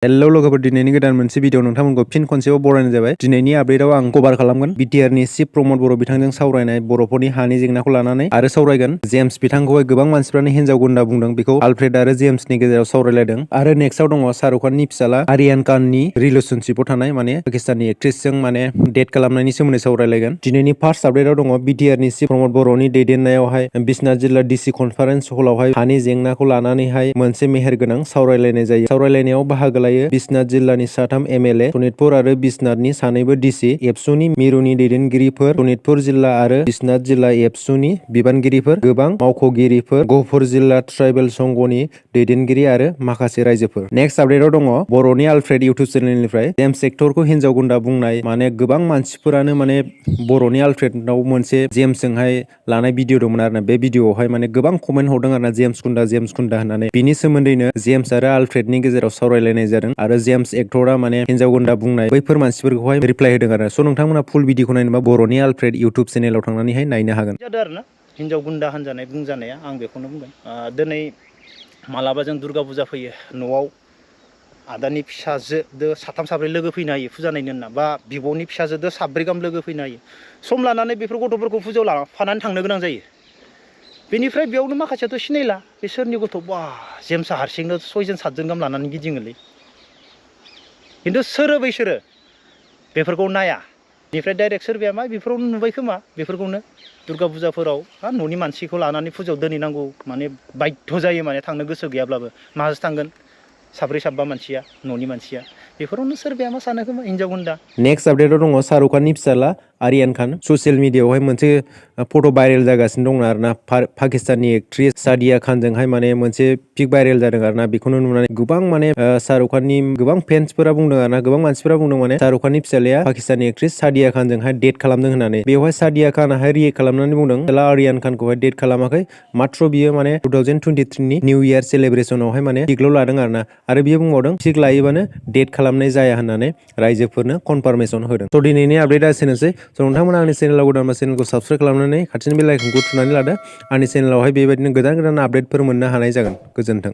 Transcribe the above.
Hello लोगोफोर दिनैनि गोदान मोनसे भिडिअ नोंथांमोनखौ फिन खनसेबाव बरायनाय जाबाय। दिनैनि आपडेटआव आं कभार खालामगोन बिटिआरनि चिफ प्रमद बर' बिथांजों सावरायनाय बर'फोरनि हानि जेंनाखौ लानानै आरो सावरायगोन जेम्स बिथांखौहाय गोबां मानसिफ्रानो हिन्जाव गुन्दा बुंदों, बेखौ आलफ्रेड आरो जेम्सनि गेजेराव सावरायलायदों। आरो नेक्स्टआव दङ शाहरुख खाननि फिसाला आर्यान खाननि रिलेशनशिपआव थानाय पाकिस्ताननि एक्ट्रेसजों डेट खालामनायनि सोमोन्दै सावरायलायगोन। दिनैनि फार्स्ट आपडेटआव दङ बिटिआरनि चिफ प्रमद बर'नि दैदेननायावहाय बिश्वनाथ जिल्ला डिसि कनफारेन्स हलावहाय हानि जेंनाखौ लानानैहाय मोनसे मेहेरगोनां सावरायलायनाय जायो। सावरायलायनायाव बाहागो बिश्वनाथ जिल्लानि साथाम एमएलए, सनितपुर आरो बिश्वनाथनि सानैबो डिसि, एबसुनि मिरुनि दैदेनगिरिफोर, सनितपुर जिल्ला आरो बिश्वनाथ जिल्ला एबसुनि बिबानगिरिफोर, गोबां मावख'गिरिफोर, गहपुर जिल्ला ट्राइबेल संघनि दैदेनगिरि आरो माखासे रायजोफोर। नेक्स्ट आपडेटआव दङ बर'नि आलफ्रेड इउटुब चेनेलनिफ्राय जेम्स एक्टरखौ हिन्जाव गुन्दा बुंनाय गोबां मानसिफोरानो बर'नि आलफ्रेडनाव मोनसे जेम्सजोंहाय लानाय भिडिअ दंमोन आरोना। बे भिडिअआवहाय गोबां कमेन्ट हरदों आरोना जेम्स गुन्दा होननानै। बिनि सोमोन्दैनो जेम्स आरो आलफ्रेडनि गेजेराव सावरायलायनाय जादों आरो जेम्स एक्टरा हिन्जाव गुन्दा बुंनाय बैफोर मानसिफोरखौहाय रिप्लाय होदों आरो। स' नोंथांमोना फुल भिडिअखौ नायनोबा बर'नि आलफ्रेड इउटुब चेनेलाव थांनानैहाय नायनो हागोन। जादों आरोना हिन्जाव गुन्दा होनजानाय बुंजानाया, आं बेखौनो बुंगोन। दिनै मालाबा जों दुर्गा फुजा फैयो, न'आव आदानि फिसाजोदो साथाम साब्रै लोगो फैनो हायो फुजा नायनो होनना, बा बिब'नि फिसाजोदो साब्रै गाहाम लोगो फैनो हायो। सम लानानै बेफोर गथ'फोरखौ फुजायाव लाफानानै थांनो गोनां जायो। बेनिफ्राय बेयावनो माखासेयाथ' सिनायला बे सोरनि गथ', बा जेम्सआ हारसिंनो 6 जन 7 जन गाहाम लानानै गिदिङोलै। खिन्थु सोरो बैसोरो बेफोरखौ नाया। बेनिफ्राय डाइरेक्ट सोरबाया बेफोरावनो नुबाय खोमा, बेफोरखौनो दुर्गा फुजाफोराव न'नि मानसिखौ लानानै फुजायाव दोनहैनांगौ बाध्य जायो, थांनो गोसो गैयाब्लाबो। माजों थांगोन साब्रै साबा मानसिया, न'नि मानसिया, बेफोरावनो सोरबाया मा सानो खोमा हिन्जाव गुन्दा। नेक्स्ट आपडेटआव दङ शाहरुख खाननि फिसाला आर्यान खान। ससियेल मिडियाआवहाय मोनसे फट' भाइरेल जागासिनो दं आरोना। पाकिस्ताननि एक्ट्रेस सादिया खानजोंहाय मोनसे पिक भाइरेल जादों आरोना। बेखौनो नुनानै गोबां शाहरुख खाननि गोबां फेन्सफोरा बुंदों आरोना, गोबां मानसिफोरा बुंदों शाहरुख खाननि फिसालाया पाकिस्ताननि एक्ट्रेस सादिया खानजोंहाय डेट खालामदों होननानै। बेवहाय सादिया खानाहाय रिएक्ट खालामनानै बुंदों आर्यान खानखौहाय डेट खालामाखै, माथ्र बियो 2023 नि निउ इयार सेलेब्रेसनावहाय पिकल' लादों आरोना। आरो बियो बुंबावदों पिक लायोबानो डेट खालामनाय जाया होननानै रायजोफोरनो कनफार्मेसन होदों। स' दिनैनि आपडेटआ एसेनोसै। स' नोंथांमोना आंनि चेनेलाव गोदानबा चेनेलखौ साबस्क्राइब खालामनानै खाथिनि बेल आइकनखौ थुनानै लादो। आंनि चेनेलावहाय बेबायदिनो गोदान आपडेटफोर मोननो हानाय जागोन। गोजोन्थों।